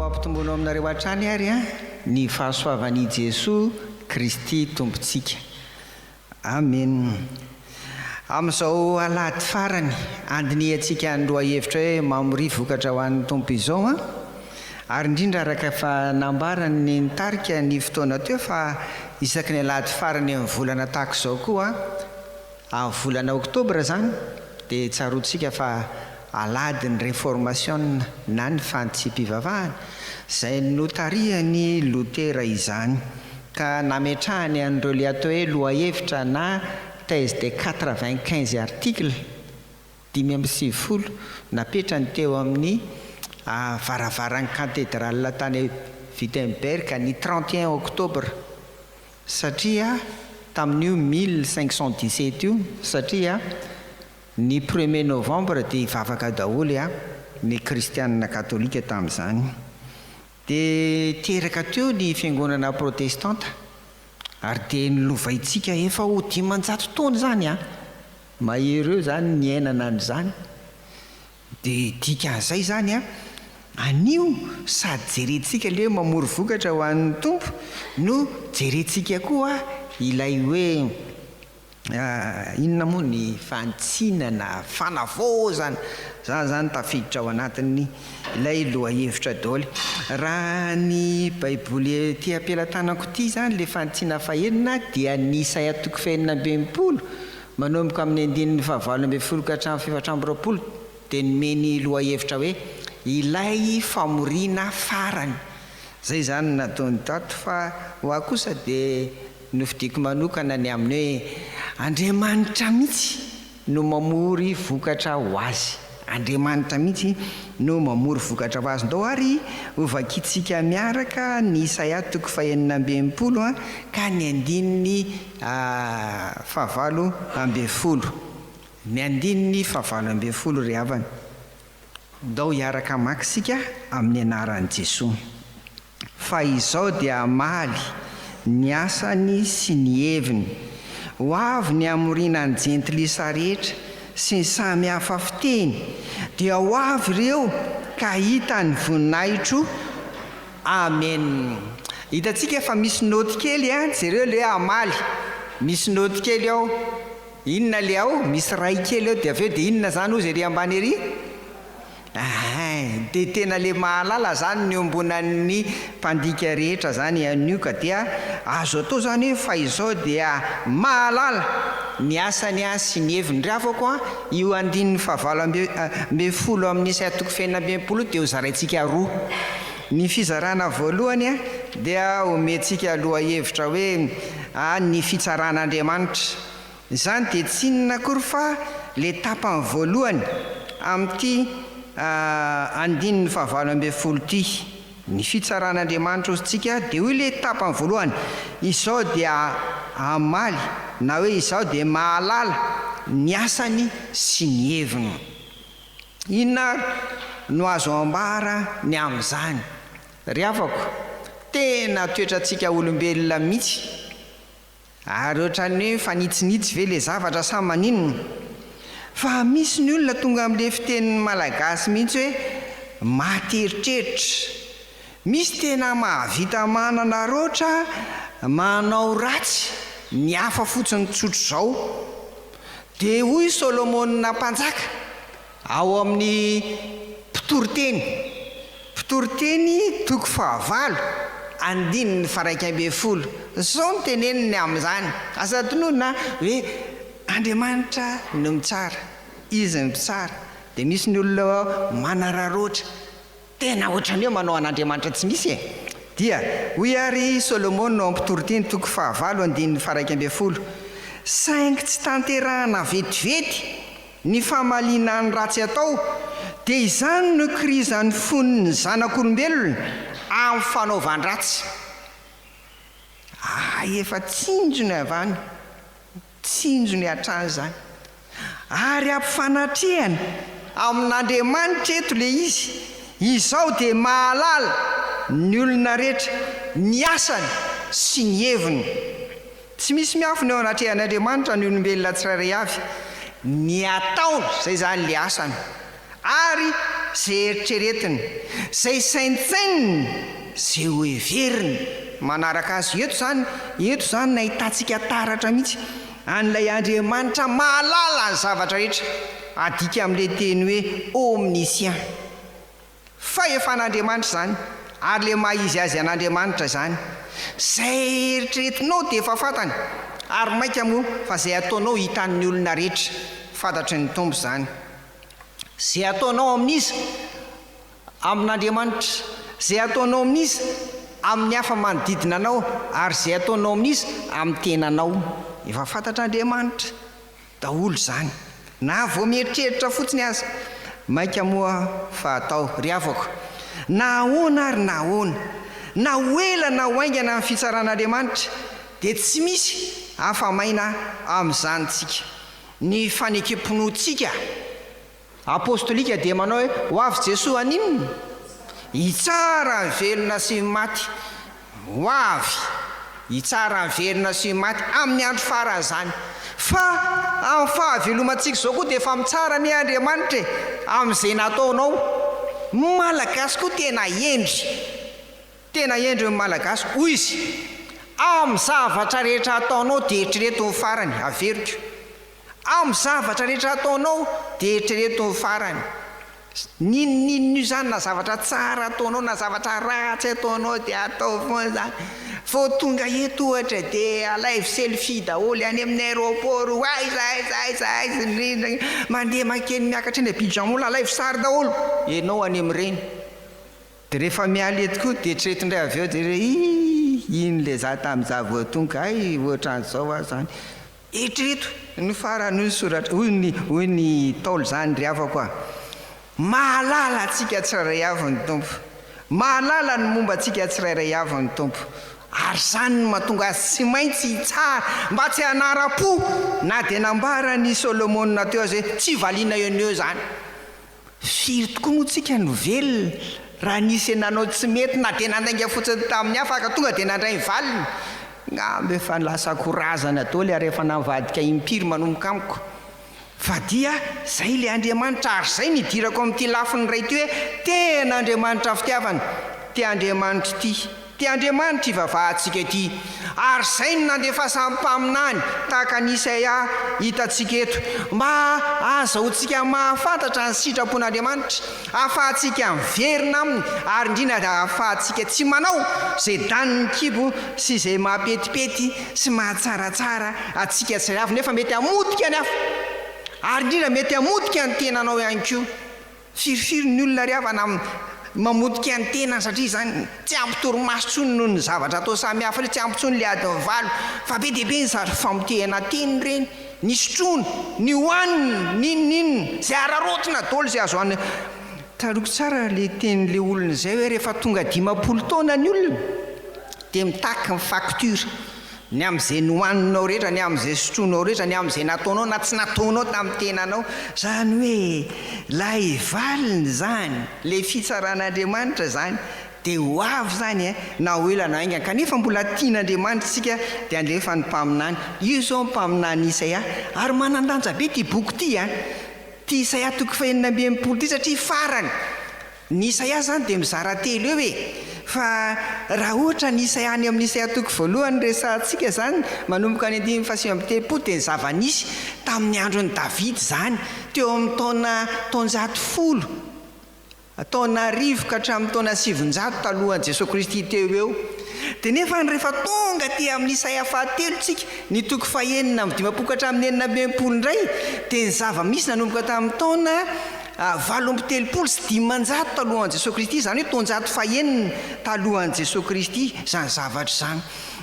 hampitomboina aminareo hatrany ary ny fahasoavan'i Jesoa Kristy Tompontsika. Amen. Amin'izao alahady farany handinihantsika ny lohahevitra hoe Mamoria vokatra ho an'ny Tompo izao an! Ary indrindra araka efa nambaran'ny nitarika ny fotoana teo fa isaky ny alahady farany amin'ny volana tahaka izao koa Amin'ny volana oktobra izany dia tsaroantsika fa alahadin'ny ny Reformasiona na ny fanitsiam-pivavahana, izay notarihan'i Lotera izany, ka nametrahany an'ireo ilay atao hoe lohahevitra na thèse des 95 articles, 95, napetrany teo amin'ny varavaran'ny Cathédrale tany Wittenberg ny 31 oktobra. Satria tamin'io 1517 io, satria ny premier novembre dia hivavaka daholo a ny kristianina katolika tamin'izany. Dia teraka teo ny fiangonana protestanta ary dia nolovaintsika efa ho 500 taona izany a! Mahery eo izany niainana an'izany. Dia dikan'izay izany an, anio sady jerentsika ilay hoe mamory vokatra ho an'ny Tompo no jerentsika koa ilay hoe inona moa ny fanitsiana na fanavaozana, izany izany tafiditra ao anatin'ny ilay lohahevitra daholo. Raha ny baiboly ety am-pelatanako ity izany ilay fanitsiana fahenina dia ny Isaia toko fahenina ambin'ny Manomboka amin'ny andininy faha-18 ka hatramin'ny faha-24 dia nomeny lohahevitra hoe Ilay famoriana farany. Izay izany no nataony tato fa ho ahy kosa dia nofidiko manokana ny amin'ny hoe Andriamanitra mihitsy no mamory vokatra ho azy. Andriamanitra mihitsy no mamory vokatra ho azy. Ndao ary ho vakintsika miaraka ny Isaia toko fahenina amby enimpolo ka ny andininy fahavalo ambin'ny folo. Ny andininy fahavalo ambin'ny folo ry havana. Ndao hiaraka hamaky isika amin'ny anaran'i Jesoa. Fa izao dia hamaly ny asany sy ny heviny. Ho avy ny hamoriana ny jentilisa rehetra sy ny samy hafa fiteny, dia ho avy ireo ka hahita ny voninahitro. Amen. Hitantsika fa misy naoty kely an, jereo le hamaly, misy naoty kely ao, inona le ao, misy ray kely ao dia avy eo dia inona zany hozy ery ambany ery? Ein, dia tena le mahalala zany ny iombonan'ny mpandika rehetra zany an'io ka dia azo atao zany hoe fa izao dia mahalala ny asany an sy ny heviny. Ry havako an, io andininy fahavalo ambin'ny folo amin'ny Isaia toko fahenina amby enimpolo io dia ho zaraintsika roa. Ny fizarana voalohany dia omentsika lohahevitra hoe ny fitsaran'Andriamanitra. Izany dia tsy inona akory fa ilay tapany voalohany amin'ity andininy fahavalo ambin'ny folo ity. Ny fitsaran'Andriamanitra hozy tsika dia hoy ilay tapany voalohany, Izao dia hamaly na hoe izaho dia mahalala ny asany sy ny heviny. Inona ary no azo ambara ny amin'izany? Ry havako, tena toetrantsika olombelona mihitsy Ary ohatran'ny hoe mifanitsinitsy ve le zavatra sa maninona? Fa misy ny olona tonga amin'le fitenin'ny malagasy mihitsy hoe maty eritreritra. Misy tena mahavita mananaraotra manao ratsy ny hafa fotsiny tsotr'izao. Dia hoy Solomona mpanjaka ao amin'ny Mpitoriteny, Mpitoriteny toko fahavalo, andininy faha-iraika ambin'ny folo. Izao no teneniny amin'izany, aza adinoina hoe Andriamanitra no mitsara, Izy no mpitsara. Dia misy ny olona manararaotra, tena ohatran'ny hoe manao an'Andriamanitra tsy misy e! Dia hoy àry i Solomona ao amin'ny Mpitoriteny toko fahavalo, andininy faha-iraika ambin'ny folo, Saingy tsy tanterahana vetivety Ny famaliana ny ratsy atao dia izany no kirizan'ny fon'ny zanak'olombelona amin'ny fanaovan-dratsy. Ah, efa tsinjony avy any, tsinjony hatrany izany. Ary ampifanatrehana amin'Andriamanitra eto ilay izy, Izao dia mahalala ny olona rehetra, ny asany sy ny heviny. Tsy misy miafina eo anatrehan'Andriamanitra ny olombelona tsirairay avy, ny ataony, izay izany ilay asany, ary izay eritreretiny, izay saintsaininy, izay hoheveriny manaraka azy. Eto izany, eto izany no ahitantsika taratra mihitsy an'ilay Andriamanitra mahalala ny zavatra rehetra, adika amin'ilay teny hoe omniscient. Fahefan'Andriamanitra izany, ary ilay maha izy azy an'Andriamanitra izany. Izay eritreretinao dia efa fantany, ary mainka moa fa izay ataonao hitan'ny olona rehetra. Fantatry ny Tompo izany. Izay ataonao amin'iza? Amin'Andriamanitra. Izay ataonao amin'iza? Amin'ny hafa manodidina anao, ary izay ataonao amin'iza? Amin'ny tenanao. Efa fantatr'Andriamanitra. Daholo izany. Na vao mieritreritra fotsiny aza. Mainka moa fa atao. Ry havako, na ahoana ary na ahoana, na ho ela na ho haingana ny fitsaran'Andriamanitra, dia tsy misy afa-maina amin'izany tsika. Ny fanekem-pinoantsika. Apostolika dia manao hoe, Ho avy Jesoa haninona? Hitsara ny velona sy ny maty. Ho avy hitsara ny velona sy ny maty amin'ny andro farany izany. Fa amin'ny fahavelomantsika izao koa dia efa mitsara anie Andriamanitra e, amin'izay nataonao. Ny Malagasy koa tena hendry. Tena hendry ny Malagasy. Hoy izy, Amin'ny zavatra rehetra ataonao dia eritrereto ny farany. Averiko. Amin'ny zavatra rehetra ataonao dia eritrereto ny farany. N'inon'inona io izany na zavatra tsara ataonao na zavatra ratsy ataonao dia ataovy foana izany. Vao tonga eto ohatra dia alaivo selfie daholo any amin'ny aéroport, ho aiza aiza aiza aiza indrindra, mandeha mankeny miakatra eny Abidjan mbola alaivo sary daholo ianao any amin'ireny. Dia rehefa miala eto koa dia eritrereto indray avy eo dia hoe ii iny ilay za tamin'izaho vao tonga hay ohatran'izao aho izany. Eritrereto ny farany hoy ny soratra hoy ny hoy ny Ntaolo izany ry havako a! Mahalala antsika tsirairay avy ny Tompo. Mahalala ny momba antsika tsirairay avy ny Tompo. Ary izany no mahatonga azy tsy maintsy hitsara mba tsy hanara-po na dia nambaran'i Solomona teo aza hoe tsy valiana eo no eo izany. Firy tokoa moa tsika no velona raha nisy nanao tsy mety na dia nandainga fotsiny tamin'ny hafa ka tonga dia nandray ny valiny? Ngamba efa lasa-ko razana daholo ary efa navadika impiry manomboka amiko. Fa dia zay ilay Andriamanitra ary zay no idirako amin'ity lafiny iray ity hoe tena Andriamanitra fitiavana ity Andriamanitra ity. Ity Andriamanitra ivavahantsika ity. Ary izay no nandefasan'ny mpaminany tahaka an'i Isaia hitantsika eto, mba hahazahoantsika mahafantatra ny sitrapon'Andriamanitra, hahafahantsika miverina aminy, ary indrindra hahafahantsika tsy manao izay danin'ny kibo sy izay mahapetipety sy mahatsaratsara antsika tsirairay avy, nefa mety hamotika ny hafa, ary indrindra mety hamotika ny tenanao ihany koa. Firifiry ny olona ry havana mamotika ny tenany satria izany tsy ampy torimaso intsony noho ny zavatra atao samihafa ireny, tsy ampy intsony ilay adiny valo fa be dia be ny zary famotehana teny ireny, ny sotroina, ny hohanina, ny inona inona, izay araraotina daholo izay azo hanina. Tsaroako tsara ilay tenin'ilay olona izay hoe rehefa tonga 50 taona ny olona dia mitaky ny facture. Ny amin'izay nohaninao rehetra, ny amin'izay sotroinao rehetra, ny amin'izay nataonao na tsy nataonao tamin'ny tenanao. Izany hoe, ilay valiny izany, ilay fitsaran'Andriamanitra izany, dia ho avy izany e, na ho ela na haingana. Kanefa mbola tian'Andriamanitra isika dia handefa ny mpaminany. Io izao ny mpaminany Isaia. Ary manan-danja be ity boky ity an! Ity Isaia toko fahenina amby 60 ity satria farany. Ny Isaia izany dia mizara telo eo e! Fa raha ohatra ny Isaia any amin'ny Isaia toko voalohany resahantsika izany, manomboka any andininy faha-39 dia ny zava-nisy tamin'ny andron'i Davida izany, teo amin'ny taona taonjato folo, taona arivo ka hatramin'ny taona 900 talohan'i Jesoa Kristy teo ho eo. Dia nefa rehefa tonga aty amin'ny Isaia fahatelo tsika, ny toko faha-56 ka hatramin'ny 66 indray, dia ny zava-misy nanomboka tamin'ny taona 538 talohan'i Jesoa Kristy, izany hoe taonjato fahenina talohan'i Jesoa Kristy izany zavatra izany.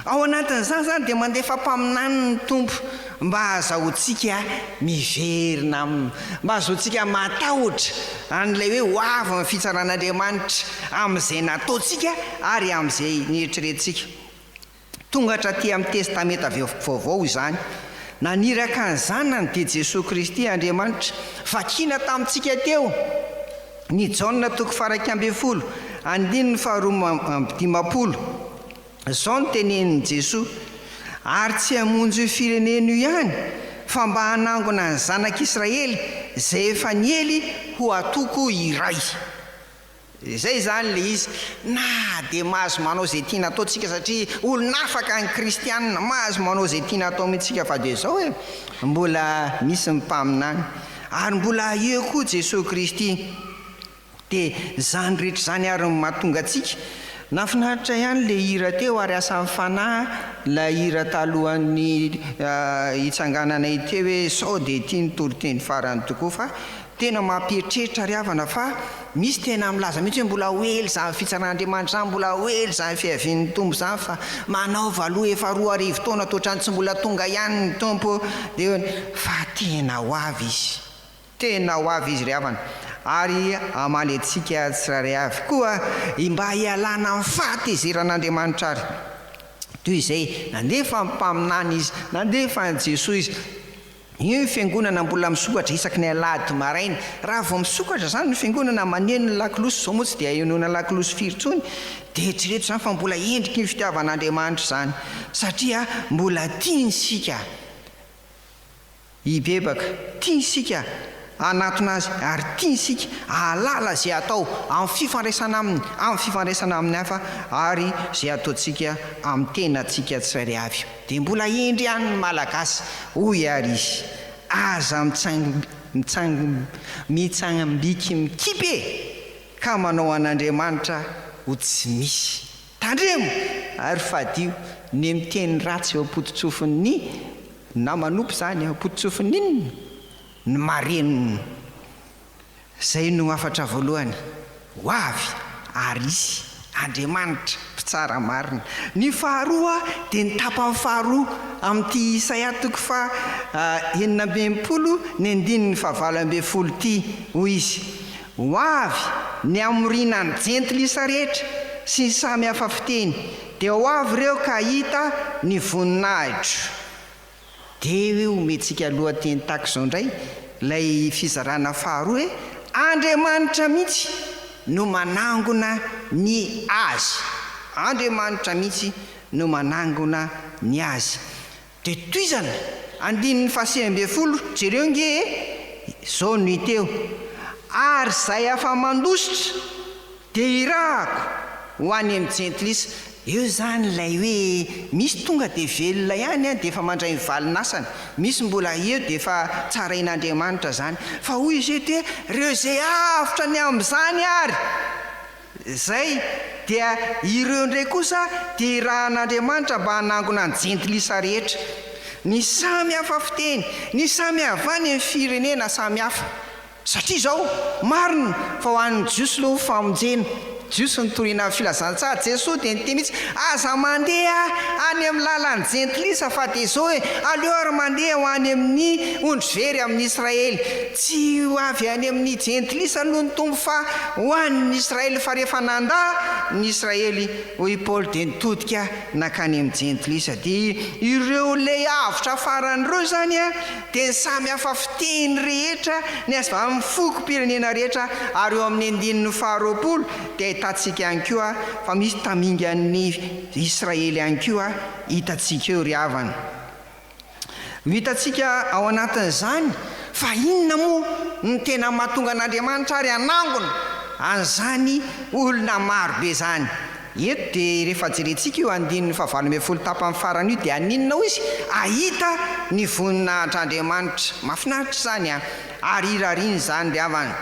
Ao anatin'izany izany dia mandefa mpaminany ny Tompo mba hahazahoantsika miverina Aminy, mba hahazoantsika matahotra an'ilay hoe ho avy ny fitsaran'Andriamanitra amin'izay nataontsika ary amin'izay nieritreretintsika. Tonga hatraty amin'ny Testamenta Vaovao izany. Naniraka ny Zanany, dia Jesoa Kristy, Andriamanitra. Vakina tamintsika teo ny Jaona toko faha-11, andininy faha-52. Izao no tenenin'i Jesoa, Ary tsy hamonjy io firenena io ihany, fa mba hanangona ny zanak'Israely izay efa niely ho atoko iray. Izay izany ilay izy, na dia mahazo manao izay tiana atao tsika satria olon'afaka ny kristianina, mahazo manao izay tiana atao mihitsy tsika fa dia izao e, mbola misy ny mpaminany ary mbola eo koa Jesoa Kristy. Dia izany rehetra izany ary no mahatonga antsika. Nahafinaritra ihany ilay hira teo ary asan'ny fanahy ilay hira talohan'ny hitsangananay teo hoe sao dia ity ny toriteny farany tokoa fa tena mampieritreritra ry havana fa misy tena milaza mihitsy hoe mbola ho ela izany fitsaran'Andriamanitra izany, mbola ho ela izany fiavian'ny Tompo izany fa manaova aloha efa 2000 taona toa ohatran'ny tsy mbola tonga ihany ny Tompo dia fa tena ho avy Izy. Tena ho avy Izy ry havana, ary hamaly antsika tsirairay avy. Koa mba hialana amin'ny fahatezeran'Andriamanitra àry, toy izay nandefa ny mpaminany Izy, nandefa an'i Jesoa Izy. Io ny fiangonana mbola misokatra isaky ny alahady maraina. Raha vao misokatra izany ny fiangonana, maneno ny lakolosy, izao moa tsy dia ahenoana lakolosy firy intsony, dia eritrereto izany fa mbola endriky ny fitiavan'Andriamanitra izany, satria mbola tiany isika. Hibebaka. Tiany isika hanatona Azy ary tiany isika hahalala izay atao amin'ny fifandraisana Aminy, amin'ny fifandraisana amin'ny hafa ary izay ataontsika amin'ny tenantsika tsirairay avy. Dia mbola hendry ihany ny Malagasy, hoy ary izy, Aza mitsang mitsangam-biky mikipy e! Ka manao an'Andriamanitra ho tsy misy. Tandremo ary fadio ny miteny ratsy eo am-pototsofin'ny na manompo izany am-pototsofin'ny inona? Ny marenina. Izay no hafatra voalohany. Ho avy ary hisy Andriamanitra mpitsara marina. Ny faharoa dia ny tapany faharoa amin'ity Isaia toko faha 66 ny andininy faha 18 ity, hoy izy, Ho avy ny hamoriana ny jentilisa rehetra sy ny samy hafa fiteny, dia ho avy ireo ka hahita ny voninahitro. Dia hoe omentsika lohateny tahaka izao indray ilay fizarana faharoa hoe, Andriamanitra mihitsy no manangona ny azy. Andriamanitra mihitsy no manangona ny azy. Dia tohizana, andininy faha-19, jereo nge e, izao no hita eo, Ary izay afa-mandositra dia hirahako ho any amin'ny jentilisa. Eo izany ilay hoe misy tonga dia velona ihany dia efa mandray ny valin'asany, misy mbola eo dia efa tsarain'Andriamanitra izany. Fa hoy izy eto hoe, ireo izay avotra ny amin'izany ary. Izay, dia ireo indray kosa dia irahan'Andriamanitra mba hanangona ny jentilisa rehetra, ny samy hafa fiteny, ny samy avy any amin'ny firenena samy hafa. Satria izao, marina fa ho an'ny Jiosy aloha ny famonjena, Jiosy nitoriana ny filazantsara, Jesoa dia niteny mihitsy, aza mandeha any amin'ny lalan'ny jentilisa fa dia izao hoe, aleo ary mandeha ho any amin'ny ondry very amin'ny Israely. Tsy ho avy any amin'ny jentilisa aloha ny Tompo fa ho an'ny Israely fa rehefa nandà ny Israely hoy i Paoly dia nitodika nankany amin'ny jentilisa. Dia ireo ilay avotra farany ireo izany dia ny samy hafa fiteny rehetra, ny avy amin'ny fokom-pirenena rehetra ary eo amin'ny andininy faharoapolo dia ahitantsika ihany koa fa misy tamingan'ny Israely ihany koa hitantsika eo ry havana. Ho hitantsika ao anatin'izany fa inona moa no tena mahatonga an'Andriamanitra ary hanangona an'izany olona maro be izany. Eto dia rehefa jerentsika io andininy fahavalo ambin'ny folo tapany farany io dia haninona hoy izy? Hahita ny voninahitr'Andriamanitra. Mahafinaritra izany an! Ary irariana izany ry havana.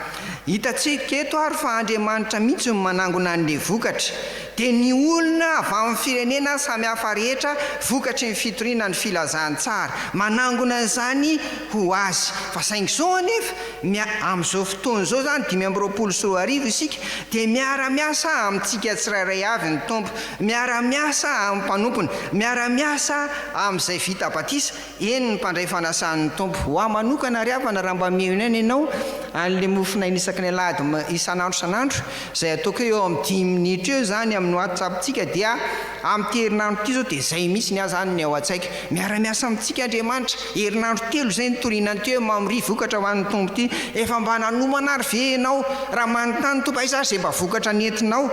Hitantsika eto ary fa Andriamanitra mihitsy no manangona an'ilay vokatra. Dia ny olona avy amin'ny firenena samy hafa rehetra vokatry ny fitoriana ny filazantsara. Manangona an'izany ho azy. Fa saingy izao anefa, mia, amin'izao fotoana izao izany, 2025 isika, dia miara-miasa amintsika tsirairay avy ny Tompo. Miara-miasa amin'ny mpanompony. Miara-miasa amin'izay vita batisa. Eny ny mpandray fanasan'ny Tompo. Ho ahy manokana ry havana raha mba mihaino aina ianao, an'ilay mofonaina isaky ny alahady isan'andro isan'andro, izay ataoko hoe eo amin'ny dimy minitra eo izany amin'ny WhatsApp-tsika dia amin'ity herinandro ity izao dia izay mihitsy ny ahy izany ny ao an-tsaiko. Miara-miasa amintsika Andriamanitra. Herinandro telo izay nitoriana an'ity hoe mamoria vokatra ho an'ny Tompo ity. Efa mba nanomana ary ve ianao? Raha manontany ny Tompo, aiza ary izay mba vokatra nentinao?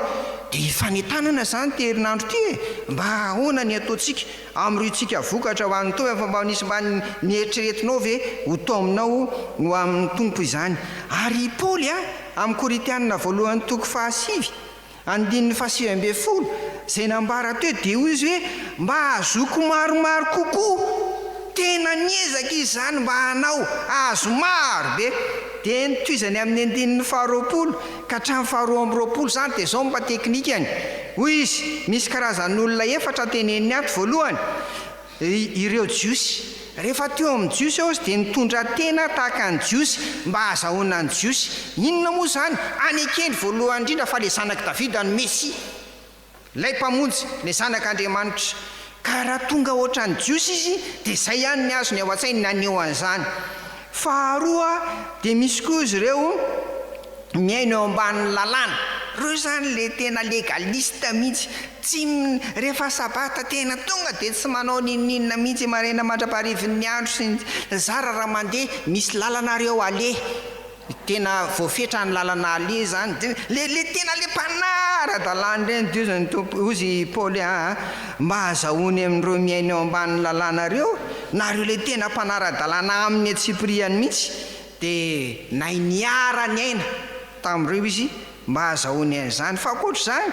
Dia ifanentanana izany ity herinandro ity e! Mba ahoana ny ataontsika? Amoriantsika vokatra ho an'ny Tompo. Efa mba nisy mba nieritreretinao ve ho taominao ho amin'ny Tompo izany? Ary i Paoly amin'ny Korintiana voalohany toko fahasivy, andininy fahasivy ambin'ny folo, izay nambara teo dia hoy izy hoe, Mba hahazoako maromaro kokoa. Tena niezaka izy izany mba hanao, hahazo maro be. Dia notohizany amin'ny andininy faharoapolo ka hatramin'ny faharoa amby roapolo izany dia izao mba teknikany. Hoy izy, misy karazan'olona efatra teneniny ato, voalohany, ireo Jiosy. Rehefa teo amin'ny Jiosy aho izy dia nitondra tena tahaka ny Jiosy mba hahazahoana ny Jiosy. Inona moa izany? Anekeny voalohany indrindra fa ilay Zanak'i Davida no Mesia. Ilay Mpamonjy, ilay Zanak'Andriamanitra. Ka raha tonga hoatran'ny Jiosy izy, dia izay ihany ny azony ao an-tsainy naneho an'izany. Faharoa, dia misy koa izy ireo miaina eo ambanin'ny lalàna. Ireo izany ilay tena légaliste mihitsy. Tsy, rehefa sabata tena tonga dia tsy manao n'inon'inona mihitsy maraina mandra-paharivin'ny andro sy ny, zara raha mandeha, misy lalana ary ao aleha. Tena voafetra ny lalana aleha izany dia le le tena le mpanara-dalàna ireny dia hozy ny Tompo, hozy i Paoly aa, mba azahoany amin'ireo miaina eo ambanin'ny lalàna ireo, nareo le tena mpanara-dalàna amin'ny antsipiriany mihitsy dia nay niara-niaina tamin'ireo izy mba azahoany an'izany. Fa ankoatr'izany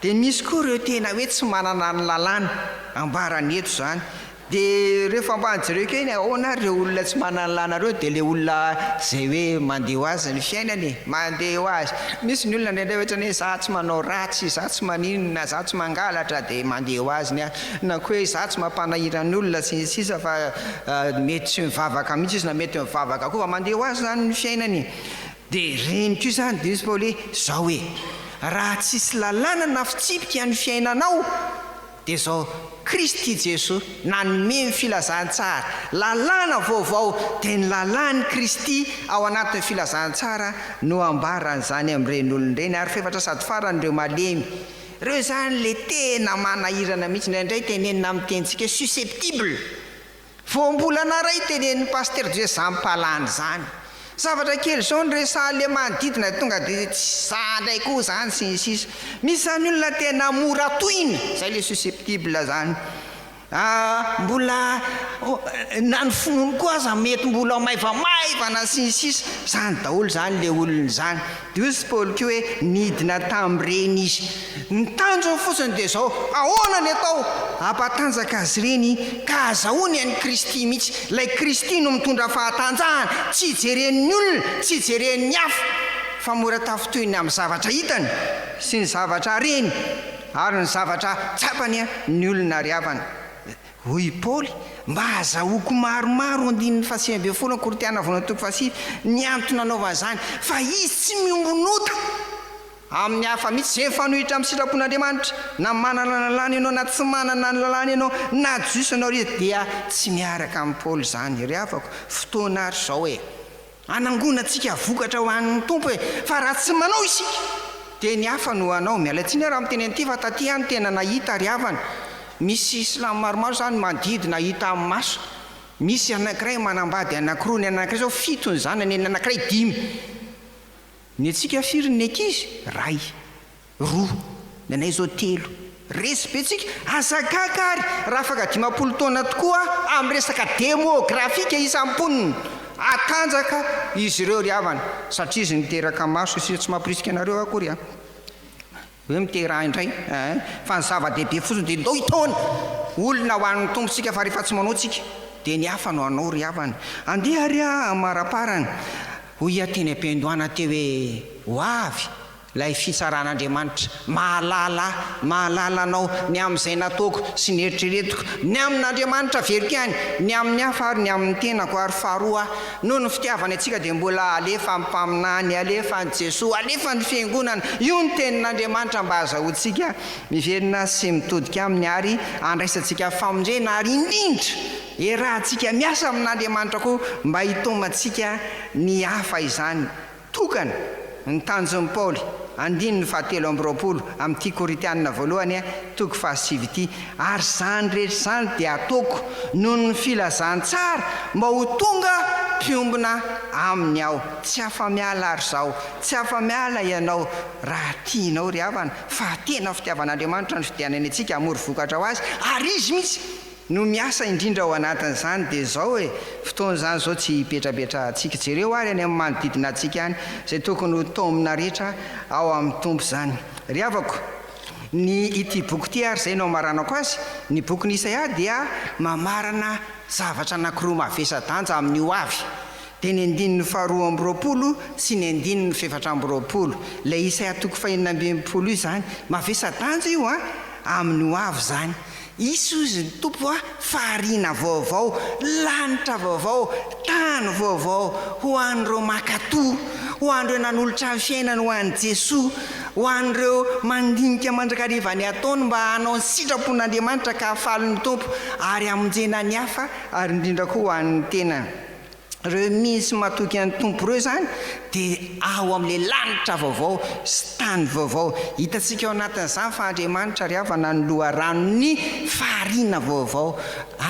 dia misy koa ireo tena hoe tsy manana ny lalàna ambarany eto izany. Dia rehefa mba jereko eny ahoana ary ireo olona tsy manana lalàna ireo dia ilay olona izay hoe mandeha ho azy ny fiainany e, mandeha ho azy. Misy ny olona indraindray ohatrany hoe za tsy manao ratsy, za tsy maninona, za tsy mangalatra dia mandeha ho azy ny ahy. Na koa hoe za tsy mampanahira ny olona sy ny sisa fa mety tsy mivavaka mihitsy izy na mety mivavaka koa fa mandeha ho azy izany ny fiainany e. Dia ireny koa izany dia hoy Paoly hoe izao e, raha tsisy lalàna na fitsipika ny fiainanao, Dia izao, Kristy Jesoa nanome ny filazantsara, lalàna vaovao, dia ny lalàn'i Kristy ao anatin'ny filazantsara no ambaran'izany amin'ireny olona ireny, ary fefatra sady farany ireo malemy. Ireo izany ilay tena manahirana mihitsy, indraindray tenenina amin'ny tenintsika hoe susceptible. Voambolana iray tenenin'ny Pasitera dia hoe zampalana izany. Zavatra kely izao no resahan'ilay manodidina dia tonga dia tsy za indray koa izany sy ny sisa. Misy izany olona tena mora tohina, izay ilay susceptible izany. Mbola na ny finoany koa aza mety mbola maivamaivana sy ny sisa. Izany daholo izany ilay olona izany. Dia hoy i Paoly koa hoe nidina tamin'ireny izy. Ny tanjony fotsiny dia izao, ahoana ny atao hampatanjaka azy ireny ka hahazahoany an'i Kristy mihitsy. Ilay Kristy no mitondra fahatanjahana, tsy ijeren'ny olona, tsy ijeren'ny hafa, fa mora tafintohina amin'ny zavatra hitany sy ny zavatra reny ary ny zavatra tsapany ny olona ry havana. Hoy i Paoly, Mba hahazahoako maromaro, andininy faha-19, Korintiana voalohany toko fahasivy, ny antony nanaovana izany, fa izy tsy miombon'ota amin'ny hafa mihitsy, izay mifanohitra amin'ny sitrapon'Andriamanitra, na manana ny lalàna ianao na tsy manana ny lalàna ianao, na Jiosy ianao ry dia tsy miaraka amin'i Paoly izany. Ry havako, fotoana ary izao e! Hanangonantsika vokatra ho an'ny Tompo e! Fa raha tsy manao isika dia ny hafa no hanao. Miala tsiny aho raha miteny an'ity fa taty aho no tena nahita ry havana. Misy silamo maromaro izany manodidina hita amin'ny maso. Misy anankiray manambady anankiroa, ny anankiray izao fito ny zanany, ny anankiray dimy. Ny antsika firy ny ankizy? Iray. Roa, ny anay izao telo. Resy be tsika. Aza gaga ary raha afaka 50 taona tokoa amin'ny resaka demografika isam-ponina. Hatanjaka izy ireo ry havana. Satria izy niteraka maso isika. Tsy mampirisika anareo aho akory an. Hoe miteraha indray eh. Fa ny zava-dehibe fotsiny dia ndao hitaona olona ho an'ny Tompo tsika fa rehefa tsy manao tsika dia ny hafa no hanao ry havana. Andeha ary aho hamaraparana. Hoy aho teny am-piandohana teo hoe ho avy Ilay fitsaran'Andriamanitra. Mahalala ahy, mahalala anao, ny amin'izay nataoko sy neritreretiko, ny amin'Andriamanitra averiko ihany, ny amin'ny hafa ary ny amin'ny tenako, ary faharoa, noho ny fitiavany antsika dia mbola alefa ny mpaminany, alefa ny Jesoa, alefa ny Fiangonana, io ny tenin'Andriamanitra mba hahazahoantsika miverina sy mitodika Aminy ary handraisantsika famonjena ary indrindra. iarahantsika miasa amin'Andriamanitra koa mba hitaomantsika ny hafa izany. Tokana ny tanjon'i Paoly, andininy fahatelo amby 20 amin'ity Korintiana voalohany toko fahasivy ity, Ary izany rehetra izany dia ataoko noho ny filazantsara, mba ho tonga mpiombona aminy aho. Tsy afa-miala ary izaho, tsy afa-miala ianao, raha tianao ry havana, fa tena fitiavan'Andriamanitra no fidianany antsika hamory vokatra ho Azy, ary Izy mihitsy no miasa indrindra ao anatin'izany. Dia izao e, fotoana izany izao tsy hipetrapetrahantsika. Jereo ary any amin'ny manodidina antsika any izay tokony ho taomina rehetra ao amin'ny Tompo izany. Ry havako, ny ity boky ity ary izay no hamaranako azy, ny bokin'i Isaia dia mamarana zavatra anankiroa mavesa-danja amin'ny ho avy. Dia ny andininy faharoa amby 20 sy ny andininy fahefatra amby 20. Ilay Isaia toko fahenina amby 60 io izany. Mavesa-danja io an, amin'ny ho avy izany. Hisy hozy ny Tompo a, fahariana vaovao, lanitra vaovao, tany vaovao, ho an'ireo mankatò, ho an'ireo nanolotra ny fiainany ho an'i Jesoa, ho an'ireo mandinika mandrakariva ny ataony mba hanao ny sitrapon'Andriamanitra ka hahafaly ny Tompo ary hamonjena ny hafa ary indrindra koa ho an'ny tenany. Ireo mino sy matoky an'ny Tompo ireo izany dia ao amin'ilay lanitra vaovao sy tany vaovao. Hitantsika ao anatin'izany fa Andriamanitra ry havana no loharanon'ny fahariana vaovao.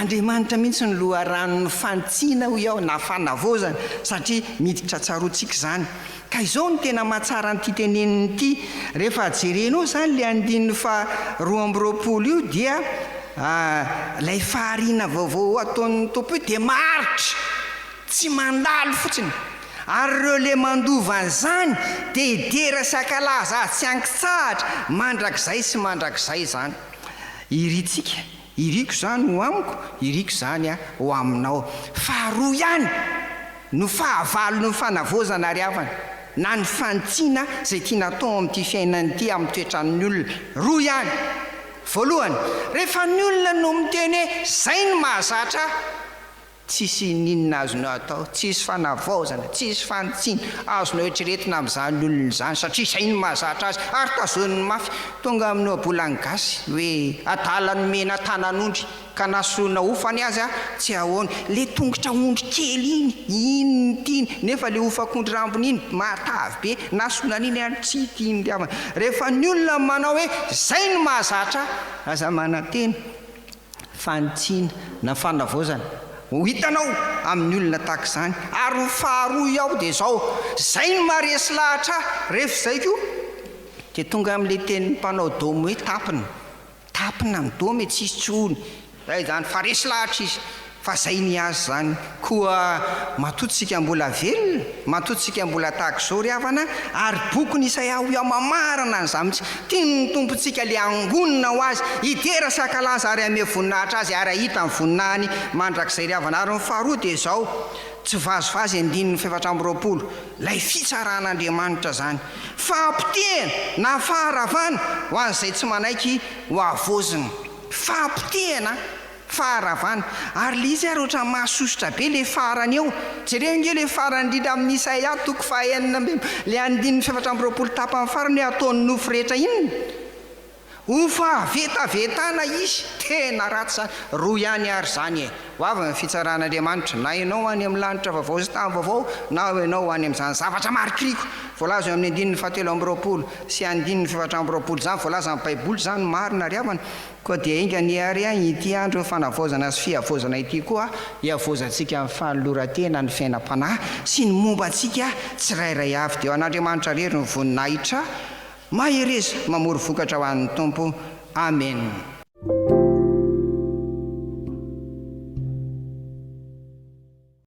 Andriamanitra mihitsy no loharanon'ny fanitsiana hoy aho na fanavaozana satria miditra tsaroantsika izany. Ka izao no tena mahatsara an'ity teneniny ity, rehefa jerenao izany ilay andininy faha 22 io dia ilay fahariana vaovao ataon'ny Tompo io dia maharitra, tsy mandalo fotsiny. Ary ireo le mandova an'izany dia hidera sy hankalaza Azy tsy ankitsahatra mandrakizay sy mandrakizay izany. Irintsika, iriko izany ho amiko, iriko izany ho aminao. Faharoa ihany no fahavalon'ny fanavaozana ry havana, na ny fanitsiana izay tiana atao amin'ity fiainana ity amin'ny toetran'ny olona. Roa ihany. Voalohany, rehefa ny olona no miteny hoe izay no mahazatra ahy, tsisy n'inona azonao atao, tsisy fanavaozana, tsisy fanitsiana azonao eritreretina amin'izany olona izany satria izay no mahazatra azy ary tazoniny mafy. Tonga amin'ny ohabolan'ny gasy hoe adala nomena tanan'ondry. Ka na soloina hofany aza tsy ahoany. Le tongotra ondry kely iny, iny no tiany, nefa le hofak'ondry rambony iny matavy be, na soloina an'iny ary tsy tiany ry havana. Rehefa ny olona manao hoe zay no mahazatra ahy, aza manantena fanitsiana na fanavaozana ho hitanao amin'ny olona tahaka izany. Ary ny faharoa ao dia izao, zay no maharesy lahatra ahy, rehefa izay koa dia tonga amin'ilay tenin'ny mpanao domy hoe tampina. Tapina ny dôma e tsisy tsony zay zany fa resy lahatra izy fa zay ny azy zany koa matoa tsika mbola velona matoa tsika mbola tahaka izao ry havana ary bokin' Isaia hoy aho mamarana an'izany mihitsy tian'ny Tompontsika le hangonina ho azy hidera sy hankalaza ary hamehy voninahitra azy ary hahita ny voninahiny mandrakizay ry havana ary ny faharoa dia izao tsy vazivazy andininy fahefatra amby 20 ilay fitsaran'Andriamanitra zany Fahapotehana na faharavana ho an'izay tsy manaiky ho havaozina. Fahapotehana, faharavana. Ary ilay izy ary ohatran'ny mahasosotra be ilay farany eo. Jereo ange ilay farany indrindra amin'ny Isaia toko fahaenina amby, ilay andininy fahefatra amby 20 tapany farany hoe ataon'ny nofo rehetra inona? Ho fahavetavetana izy, tena ratsy izany, roa ihany ary izany e! Ho avy ny fitsaran'Andriamanitra, na ianao any amin'ny lanitra vaovao sy tany vaovao, na ianao any amin'izany zavatra marikoriko voalaza eo amin'ny andininy fahatelo amby 20 sy andininy fahefatra amby 20 izany, voalazan'ny Baiboly izany, marina ry havana, koa dia enga anie ary ity andron'ny fanavaozana sy fihavaozana ity koa hihavaozantsika ny fanoloran-tena, ny fiainam-panahy sy ny momba antsika tsirairay avy, dia ho an'Andriamanitra irery ny voninahitra. Mahereza mamory vokatra ho an'ny Tompo. Amen.